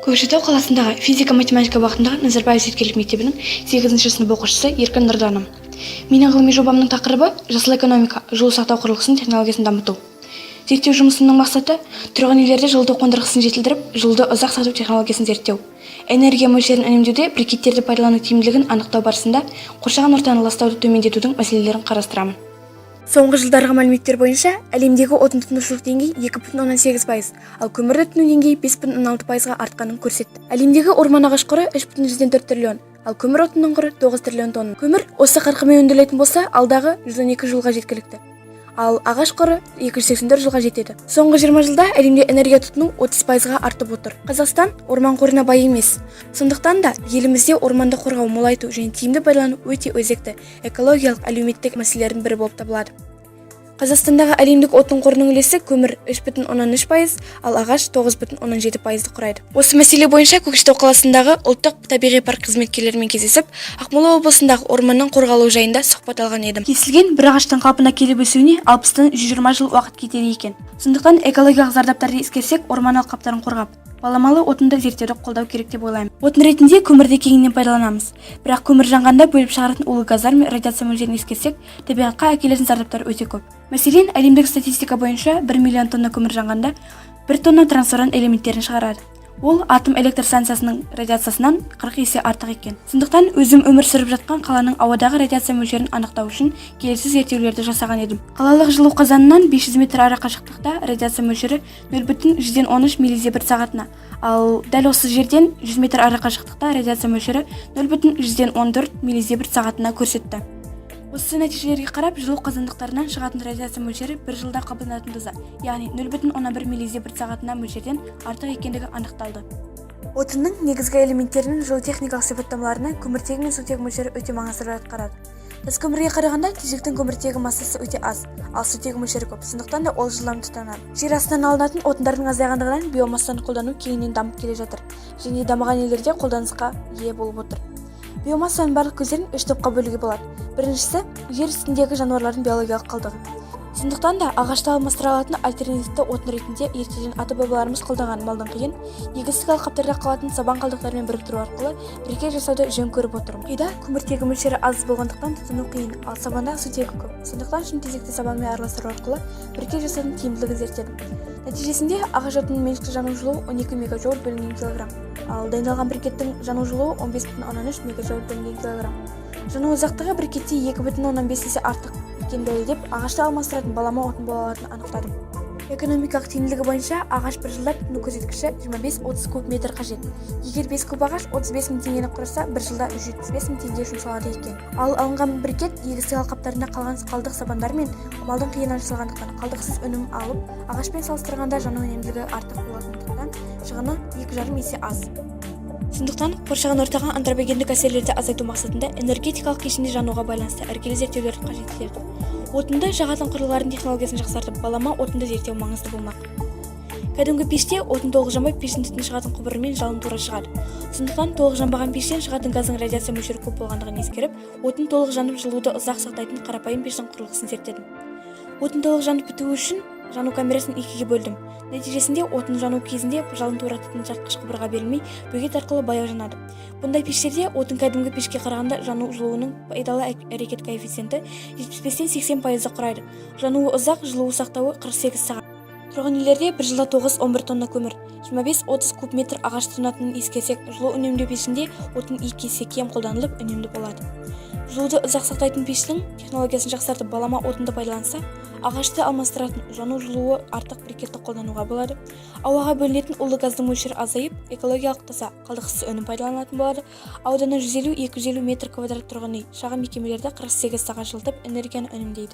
Көкшетау қаласындағы физика-математика бағытындағы Назарбаев зияткерлік мектебінің 8 сынып оқушысы Еркін Нұрданымын. Менің ғылыми жобамның тақырыбы: жасыл экономика, жылу сақтау құрылғысының технологиясын дамыту. Зерттеу жұмысымның мақсаты: тұрғын үйлерде жылыту қондырғысын жетілдіріп, жылуды ұзақ сақтау технологиясын зерттеу. Энергия мөлшерін үнемдеуде брикеттерді пайдалану тиімділігін анықтау барысында қоршаған ортаны ластауды төмендетудің мәселелерін қарастырамын. Соңғы жылдарғы мәліметтер бойынша, әлемдегі отын тұтынушылық деңгей 2,8%, ал көмірді тұтыну деңгейі 5,6%-ға артқанын көрсетті. Әлемдегі орман ағаш қоры 3,4 триллион, ал көмір отынының қоры 9 триллион тонна. Көмір осы қарқынмен өндірілетін болса, алдағы 112 жылға жеткілікті. Ал ағаш қоры 284 жылға жетеді. Соңғы 20 жылда әлемде энергия тұтыну 30%-ға артып отыр. Қазақстан орман қорына бай емес. Сондықтан да елімізде орманды қорғау, молайту және тиімді пайдалану өте өзекті экологиялық, әлеуметтік мәселелердің бірі болып табылады. Қазақстандағы әлемдік отын қорының үлесі: көмір 3,3%, ал ағаш 9,7%-ды құрайды. Осы мәселе бойынша Көкшетау қаласындағы ұлттық табиғи парк қызметкерлерімен кездесіп, Ақмола облысындағы орманның қорғалуы жайында сұхбат алған едім. Кесілген бір ағаштың қалпына келіп өсуіне 60-тан 120 жыл уақыт кетеді екен. Сондықтан экологиялық зардаптарды ескерсек, орман алқаптарын қорғап, баламалы отынды зерттеуді қолдау керек деп ойлаймын. Отын ретінде көмірді кеңінен пайдаланамыз. Бірақ көмір жанғанда бөліп шығаратын улы газдар мен радиация мөлшерін ескерсек, табиғатқа әкелетін зардаптар өте көп. Мәселен, әлемдік статистика бойынша 1 миллион тонна көмір жанғанда 1 тонна трансуран элементтерін шығарады. Ол атом электр станциясының радиациясынан 40 есе артық екен. Сондықтан өзім өмір сүріп жатқан қаланың ауадағы радиация мөлшерін анықтау үшін келесі зерттеулерді жасаған едім. Қалалық жылу қазанынан 500 метр ара қашықтықта радиация мөлшері 0,13 миллизиверт сағатына, ал дәл осы жерден 100 метр ара қашықтықта радиация мөлшері 0,14 миллизиверт сағатына көрсетті. Осы нәтижелерге қарап, жылу қазандықтарынан шығатын радиация мөлшері бір жылда қабылданатын доза, яғни 0,1 миллизиверт сағатына мөлшерден артық екендігі анықталды. Отынның негізгі элементтерінің жылу-техникалық сипаттамаларына көміртегі мен сутегі мөлшері өте маңызды рөл атқарады. Тас көмірге қарағанда тезектің көміртегі массасы өте аз, ал сутегі мөлшері көп, сондықтан да ол жылдам тұтанады. Жер астынан алынатын отындардың азайғандығынан биомассаны қолдану кеңінен дамып келе жатыр және дамыған елдерде қолданысқа ие болып отыр. Биомассаның барлық көздерін үш топқа бөлуге болады. Біріншісі – жер үстіндегі жануарлардың биологиялық қалдығы. Сондықтан да ағашты алмастыра алатын альтернативті отын ретінде ертеден ата-бабаларымыз қолданған малдың қиын, егістік алқаптарда қалатын сабан қалдықтарымен біріктіру арқылы брикет жасауды жөн көріп отырмын. Қида көміртегі мөлшері аз болғандықтан, тұтыну қиын, ал сабанда сутегі көп. Сондықтан шымтезекті сабанмен араластыру арқылы брикет жасаудың тиімділігін зерттедім. Нәтижесінде ағаш отынының меншікті жану жылуы 12 мегаджоуль бөлінген килограмм, ал дайындалған брикеттің жану жылуы 15,3 мегаджоуль бөлінген килограмм. Жану ұзақтығы брикетте 2,5 есе артық екенін дәлелдеп, ағашты алмастыратын балама отын бола алатынын анықтадым. Экономикалық тиімділігі бойынша ағаш бір жылда тұтыну көрсеткіші 25-30 куб метр қажет. Егер 5 куб ағаш 35 мың теңгені құраса, бір жылда 175 мың теңге жұмсалады екен. Ал алынған брикет егістік алқаптарында қалған қалдық сабандар мен малдың қиынан жасалғандықтан, қалдықсыз өнім алып, ағашпен салыстырғанда жану үнемділігі артық болатындықтан, шығыны 2,5 есе аз. Сондықтан қоршаған ортаға антропогендік әсерлерді азайту мақсатында энергетикалық кешенде жануға байланысты іргелі зерттеулерді қажет етеді. Отынды жағатын құрылғылардың технологиясын жақсартып, балама отынды зерттеу маңызды болмақ. Кәдімгі пеште отын толық жанбай, пештің түтіні шығатын құбырымен жалын тура шығады. Сондықтан толық жанбаған пештен шығатын газдың радиация мөлшері көп болғандығын ескеріп, отын толық жанып, жылуды ұзақ сақтайтын қарапайым пештің құрылғысын зерттедім. Отын толық жанып бітуі үшін жану камерасын екіге бөлдім. Нәтижесінде отын жану кезінде жалын тура түтін тартқыш құбырға берілмей, бөгет арқылы баяу жанады. Бұндай пештерде отын кәдімгі пешке қарағанда жану жылуының пайдалы әрекет коэффициенті 75-тен 80%-ды құрайды. Жануы ұзақ, жылуы сақтауы 48 сағат. Тұрғын үйлерде бір жылда 9-11 тонна көмір, 25-30 куб метр ағаш тұтынатынын ескерсек, жылу үнемдеу пешінде отын екі есе кем қолданылып, үнемді болады. Жылуды ұзақ сақтайтын пештің технологиясын жақсартып, балама отынды пайдаланса, ағашты алмастыратын жану жылуы артық брикетті қолдануға болады. Ауаға бөлінетін улы газдың мөлшері азайып, экологиялық таза, қалдықсыз өнім пайдаланылатын болады. Ауданы 150-250 метр квадрат тұрғын үй, шағын мекемелерді 48 сағат жылытып, энергияны үнемдейді.